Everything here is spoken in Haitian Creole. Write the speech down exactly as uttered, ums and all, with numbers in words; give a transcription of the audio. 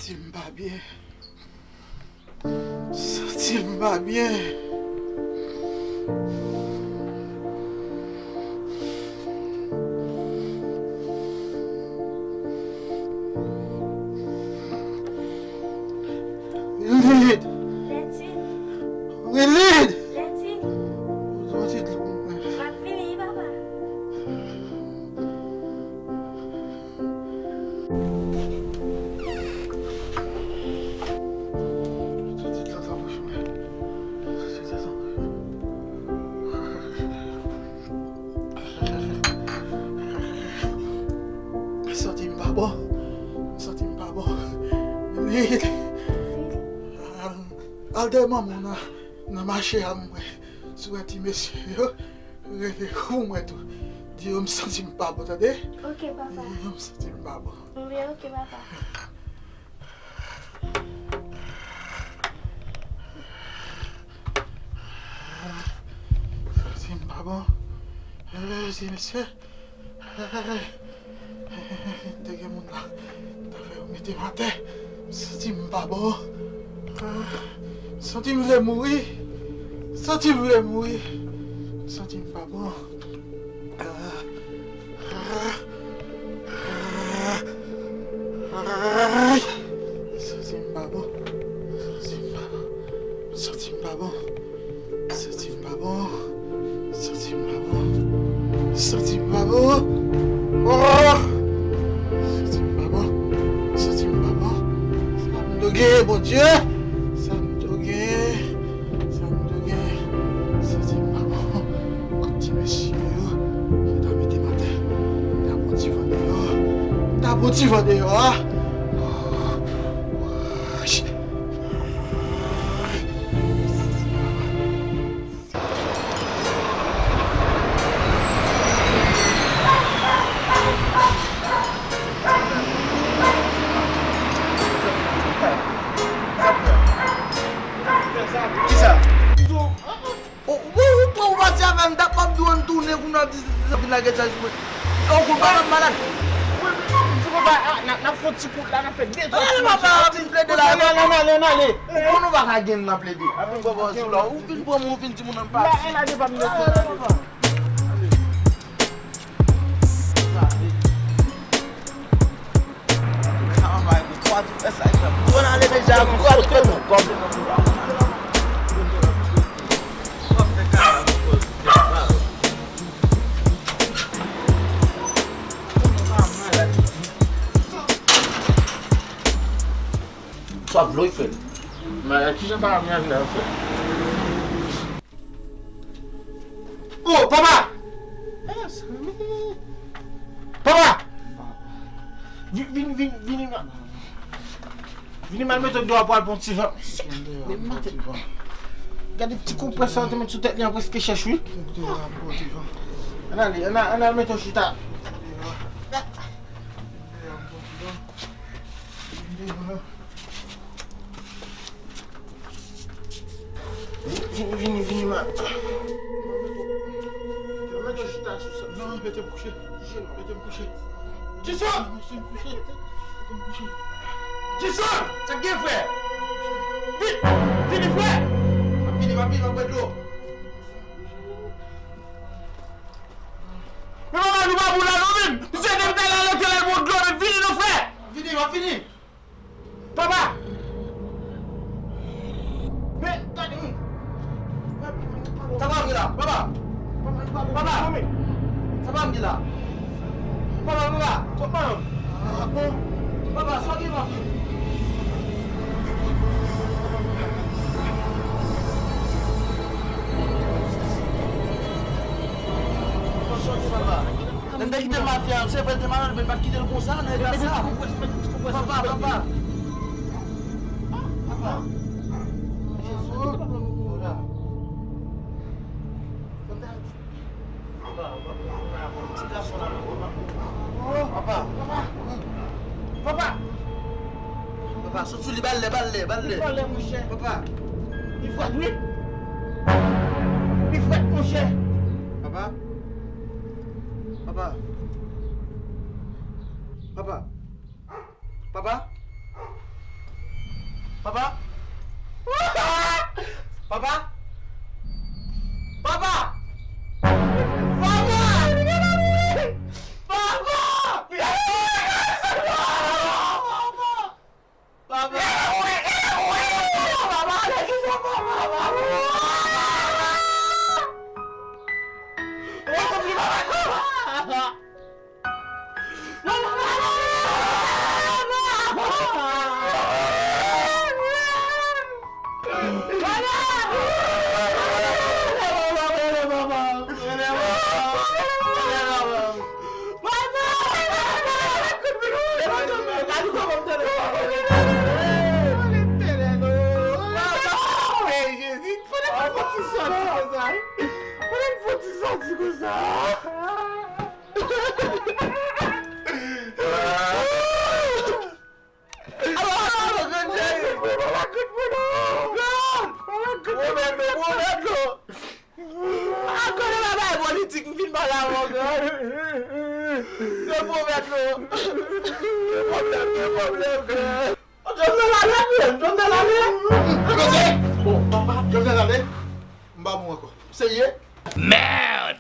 Santi m pa byen. Santi m pa byen. Lilith! Lilith! Lilith! Lilith! Lilith! M ap vini, papa. Santi m pa bon. Santi m pa bon. Al, al dèyè manman w nan, nan mache a, mwen. Si w wè ti mesye yo, rele pou mwen tou. Di yo m santi m pa bon, tande? Ok, papa. Di yo m santi m pa bon. Wi, ok, papa. Santi m pa bon. Eh, ti mesye. Eh, te gen moun la. Ta fè yo mete m atè. M santi m pa bon. Ah, m santi m vle mouri. M santi m vle mouri. M santi m pa bon. Ah, ah, ah, ah. Santi m pa bon. Santi m pa bon. Santi m pa bon. Santi m pa bon. Santi m pa bon. Oh! Santi m pa bon. Santi m pa bon. Sa m do gen, Bondye? Sa m do gen? Sa m do gen? Santi m pa bon. Kot ti mesye yo? Yo ta mete m atè. M ta pran ti van deyò. M ta pran ti van deyò a. Kisa? Ou, ou, ou, ou pati avè m, m t ap, m ap di w ann tounen, kounye a w ap di, di, di, vin lage chay sou mwen. Ou konn pa m ap malad. Wi, wi, wi, m di konsa, a, n a, n ap fè yon ti kout la, n ap fè de twa ti match. Ale, papa, vin plede la. Ann ale, ann ale, ann ale. Ou konn ou pa ka gen nan plede. Ou vin pran mwen, ou vin di moun nan m pati. Ale, papa. Sa dlo, frè. Men kijan pa ap manje a, frè? Oh, papa! Eh, Samy! Papa! Vin, vin, vin, vin, vin. Vin, m al mete w deyò pou al pran ti van. Men maten. Gade ti konpresè an te met sou tèt li an, prèske chèch, wi. Ann ale, ann al, ann al mete w chita. Vini, vini, vini, vini, man. Mete w chita sou sa. Non, mete m kouche. Kouche, non. Mete m kouche. Jason! Mete m kouche. Mete m kouche. Jason! Sa k gen, frè? Vini, vini, frè! M ap vini, m ap vini, m ap bwè dlo. Men papa, nou pa pou la non, men. Misye te talè al antre la, l pran dlo, men vini non, frè. Vini, m ap vini. Papa. Men gade, men. Sa pa vre la, papa. Papa. Sa pa vre la. Papa, papa. Papa. Ah, bon. Papa, sa gen, papa? Lè m te kite l maten an, se vre l te malad, men m pa t kite l konsa, nan eta sa. Papa, papa. Papa. Jezi, papa. Papa, papa, papa, ti gason la, papa. Papa, papa. Papa. Papa, sot sou li, ba l lè, ba l lè, ba l lè. Li pa lè, monchè. Papa. Li frèt, wi. Li frèt, monchè. Papa. Papa. Papa. Papa. Papa? Papa? Papa? Papa! Papa! Papa! Ankò de bagay politik, m fin pale avè w, gran. Yo pwomèt nou. Pwoblèm, gen pwoblèm, gran. Jovenel ale, Jovenel ale. Bon, papa, Jovenel ale. M pa bon ankò. Serye? Merde!